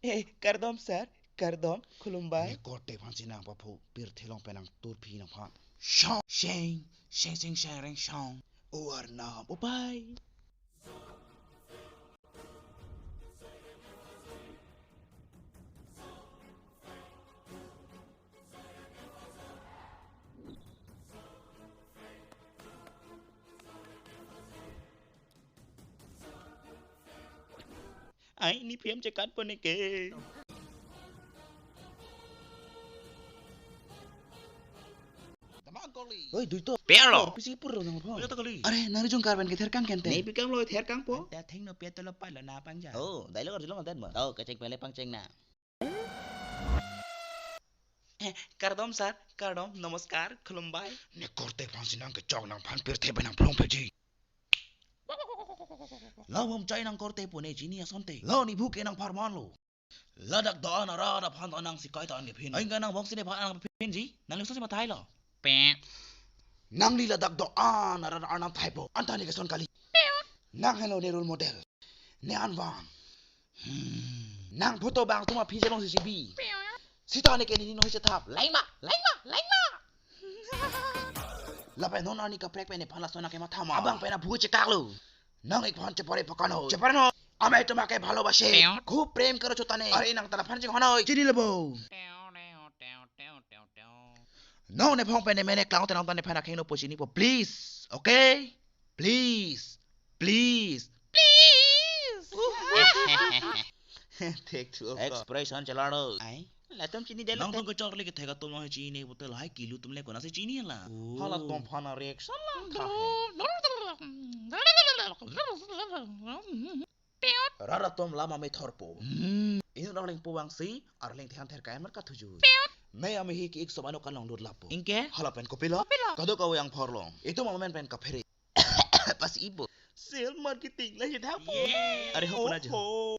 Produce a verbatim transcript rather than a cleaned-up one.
Eh, kardom sir, kardom, khulumbai. Ne korte aphan si nang paphu pirthe along pen nang turpi nangphan. Shong, sheng, sheng, sheng, sheng, reng, shong. O Arnam, o pai. Ai, ne P M chekat po ne ke. Oi, duito. Pelo. Pisi pur lo nang pho. Oi, to kali. Are, nang rijong karben ke therkang kente. Ne pikam lo therkang po. Anta thengno pia tolo palo na pangja. Oh, dialogue arjulong anten mo. Oh, kecheng pele pangcheng na. Eh, kardom sir, kardom, namaskar, khulumbai. Ne korte aphan si nang kechok nangphan pirthe pen nang plong peji. Lo bom chai nang korte pu ne chini asonte. Lo ne bhuke nang pharman lo. Ladak do-an arat aphan ta nang si kaita an kephin. Aingka nang bong si nephan nang phinji. Nang lekso si mathai lo. Pe. Nangli ladak do-an arat arnam thaipo. Anta ne keson kali. Nang helo ne role model. Ne anvan. Hmm. Nang photo bang tuma phije long si sibi. Sita ne ke ne nino hise thap. Laima, laima, laima. Lapen non arni kaprek pen nephan lason nang kematha ma. Abang pen abhu chekak lo. Nang ik phan chepare pakan ho. Chepare no. Amai tuma ke bhalobashe. Peo. Khub prem karo chotane. Are nang ta laphan ching honoi. Chini lebo. Teo, teo, teo, teo, teo, teo. No ne phong pen ne mene klang tenang ta nephan akheng no po chini po. Please. Okay? Please. Please. Please. Take two of Expression chelaro. Ai. Latum chini delo. Nang te. Tong kechor le kethek atum nang chini putel hai kilu atum le kona si chini la. Oh. Hala atum aphan reaction lang tha hai. Rat atum lama me thorpo. Hmm. Inut arleng po vangsi, arleng thehan ther kayan mar kathuju. Me ame hi ki ik sob ano kan long dut lapo. Ingke? Hala pen kopilo? Kopilo? Kadokave angphor long. Itum amen pen kaphere. Pas ibo. Sale marketing la hidha po. Yeah. Are ho puna jo. Oho.